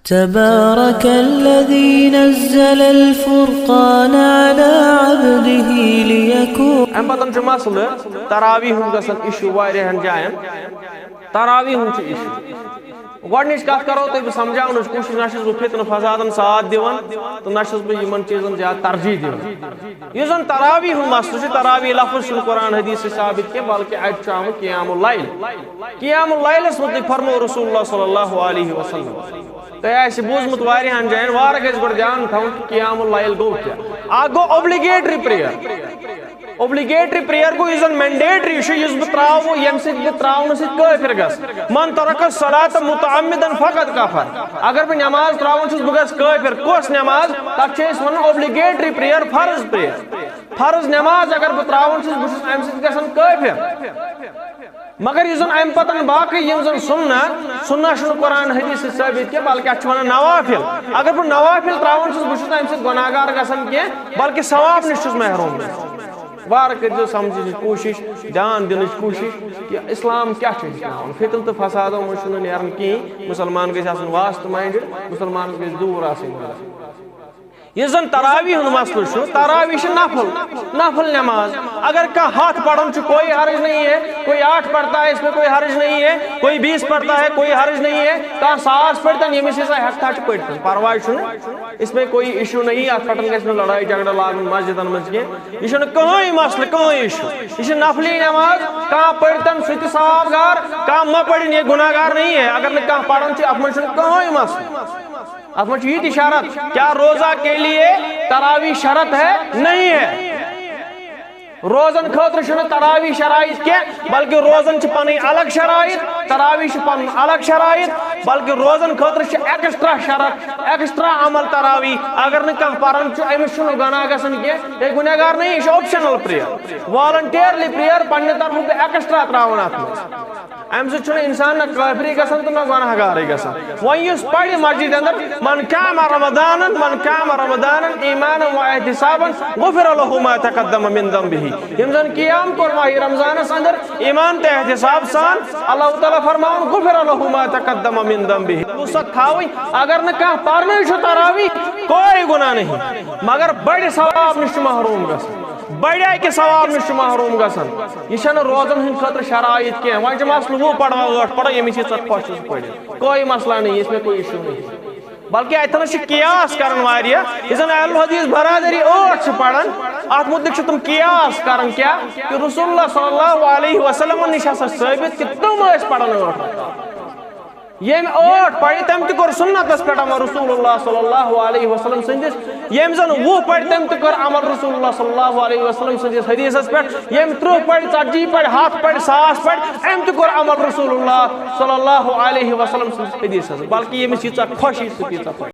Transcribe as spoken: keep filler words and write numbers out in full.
تبارك الذي نزل الفرقان على عبده ليكون امہِ پتہٕ چھُ مسلہٕ تراویح ہُنٛد گژھان ایشو واریاہن جاین۔ تراویح ہُنٛد چھُ ایشو۔ گۄڈٕنِچ کتھ کرو تۄہہِ بہٕ سمجھاونٕچ کوٗشش، نہ چھُس بہٕ فتنہٕ فسادن ساتھ دِوان تہٕ نہ چھُس بہٕ یِمن چیٖزن زیادٕ ترجیح دِوان۔ یُس زن تراویح ہُنٛد مسلہٕ چھُ، تراویح لفظ چھُنہٕ قرآن حدیث سۭتۍ ثابت کینٛہہ، بلکہِ اتہِ چھُ آمُت قیام اللیل۔ قیام اللیلس متعلق فرموو رسول اللہ صلی اللہ علیہ وسلم، تۄہہِ آسہِ بوٗزمُت واریاہن جاین، وارٕ گژھِ گۄڈٕ دیان تھاوُن کہِ قیام اللیل گوٚو کیٛاہ۔ اکھ گوٚو obligatory prayer۔ Obligatory prayer گوٚو یُس زن مینڈیٹری چھُ، یُس بہٕ تراوٕ، ییٚمہِ سۭتۍ بہٕ تراونہٕ سۭتۍ کٲفر گژھٕ۔ من ترک الصلاۃ متعمدا فقد کفر۔ اگر بہٕ نماز تراوان چھُس، بہٕ گژھٕ کٲفر۔ کۄس نماز؟ تتھ چھِ أسۍ ونان obligatory prayer، فرض prayer۔ فرض نماز اگر بہٕ تراوان چھُس، بہٕ چھُس امہِ سۭتۍ گژھان کٲفر۔ مگر یُس زن امہِ پتہٕ باقٕے یِم زن سنت، سنت چھُنہٕ قرآن حدیث سۭتۍ ثٲبت کینٛہہ، بلکہِ اتھ چھِ ونان نوافل۔ اگر بہٕ نوافل تراوان چھُس، بہٕ چھُس نہٕ امہِ سۭتۍ گۄناہ گار گژھان کینٛہہ، بلکہِ ثواب نِش چھُس محروم گژھان۔ وارٕ کٔرۍزیو سمجھنٕچ کوٗشش، دیان دِنٕچ کوٗشش کہِ اسلام کیٛاہ چھُ ہیٚچھناوان۔ فتنہٕ تہٕ فسادو منٛز چھُنہٕ نیران کِہیٖنۍ۔ مسلمان گژھِ آسُن واستہٕ مایِنڈٕڈ، مسلمانس گژھِ دوٗر آسٕنۍ۔ یُس زن تراویح ہُنٛد مسلہٕ چھُ، تراویح چھِ نفل، نفل نماز۔ اگر کانٛہہ ہتھ پران چھُ، کوئی حرج نہیں ہے، کوئی آٹھ پڑھتا ہے، اس میں کوئی حرج نہیں ہے، کوئی بیس پڑھتا ہے، کوئی حرج نہیں ہے۔ کانٛہہ ساس پٔرۍتن، ییٚمِس ییٖژاہ ہٮ۪کتھا چھِ پٔرۍتن، پرواے چھُنہٕ۔ اس میں کوئی ایشو نہیں، اتھ پٮ۪ٹھ گژھِ نہٕ لڑٲے جھگڑٕ لاگُن مسجدن منٛز کینٛہہ۔ یہِ چھُنہٕ کٕہٕنۍ مسلہٕ، کٕہٕنۍ ایشو۔ یہِ چھِ نفلی نماز، کانٛہہ پٔرۍتن سُہ تہِ ثواب گار، کانٛہہ مہ پٔرِن، یہِ گناہ گار نہیں ہے۔ اگر نہٕ کانٛہہ پران چھُ، اتھ منٛز چھُنہٕ کٕہٕنۍ مسلہٕ۔ اتھ منٛز چھُ یہِ تہِ شرط، کیا روزہ کے لیے تراویح شرط ہے؟ نہیں ہے۔ روزن خٲطرٕ چھُنہٕ تراویح شرائط کینٛہہ، بلکہِ روزن چھِ پنٕنۍ الگ شرائط، تراویح چھِ پنُن الگ شرائط، بلکہِ روزن خٲطرٕ چھِ ایکسٹرا شرط، ایکسٹرا عمل تراویح۔ اگر نہٕ کانٛہہ پران چھُ، أمِس چھُنہٕ گناہ گژھان کینٛہہ، یہِ گناہ گار نہیں، یہِ چھُ optional prayer، voluntarily prayer پننہِ طرفہٕ بہٕ ایکسٹرا تراوان اتھ منٛز۔ امہِ سۭتۍ چھُنہٕ انسان نہ کٲفرٕے گژھان تہٕ نہ گۄناہ گارٕے گژھان۔ وۄنۍ یُس پرِ مسجد اندر، من قام رمضان، من قام رمضان ایمانا و احتسابا غفر له ما تقدم من ذنبه۔ یِم زن قیام کوٚر ماہِ رمضانس اندر ایمان تہٕ احتساب سان، اللہ تعالیٰ فرماوان، غفر له ما تقدم من ذنبه۔ وسعت تھاوٕنۍ، اگر نہٕ کانٛہہ پرنٕے چھُ تراویح، کوئی گناہ نہیں، مگر بڑِ ثواب نِش چھُ محروم گژھان۔ بڑِ اکہِ ثواب نِش چھُ محروم گژھان۔ یہِ چھَنہٕ روزن ہٕنٛدِ خٲطرٕ شرائط کینٛہہ۔ وۄنۍ چھُ مسلہٕ وُہ پروا ٲٹھ پرو، ییٚمِس ییٖژاہ خۄش چھُ سُہ پٔرِتھ۔ کوئی مسئلہ نہیں، اس میں کوئی ایشو نہیں۔ بلکہ اتہِ نَس چھِ قیاس کران واریاہ۔ یُس زن اہل حدیث برادری ٲٹھ چھِ پران، اتھ متعلق چھِ تِم قیاس کران کیٛاہ؟ کہ رسول اللہ صلی اللہ علیہ وسلم نِش ہسا ثٲبت کہ تِم ٲسۍ پران ٲٹھ رکعت۔ ییٚمۍ ٲٹھ پرِ، تٔمۍ تہِ کوٚر سنتس پٮ۪ٹھ عمل رسول اللہ صلی اللہ علیہ وسلم سٕنٛدِس۔ ییٚمۍ زن وُہ پرِ، تٔمۍ تہِ کوٚر عمل رسول اللہ صلی اللہ علیہ وسلم سٕنٛدِس حدیثس پٮ۪ٹھ۔ ییٚمۍ ترٕٛہ پرِ، ژتجی پرِ، ہتھ پرِ، ساس پرِ، أمۍ تہِ کوٚر عمل رسول اللہ صلی اللہ علیہ وسلم سٕنٛدِس حدیثس۔ بلکہ ییٚمِس ییٖژاہ خۄش یی، سُہ تیٖژاہ خۄش۔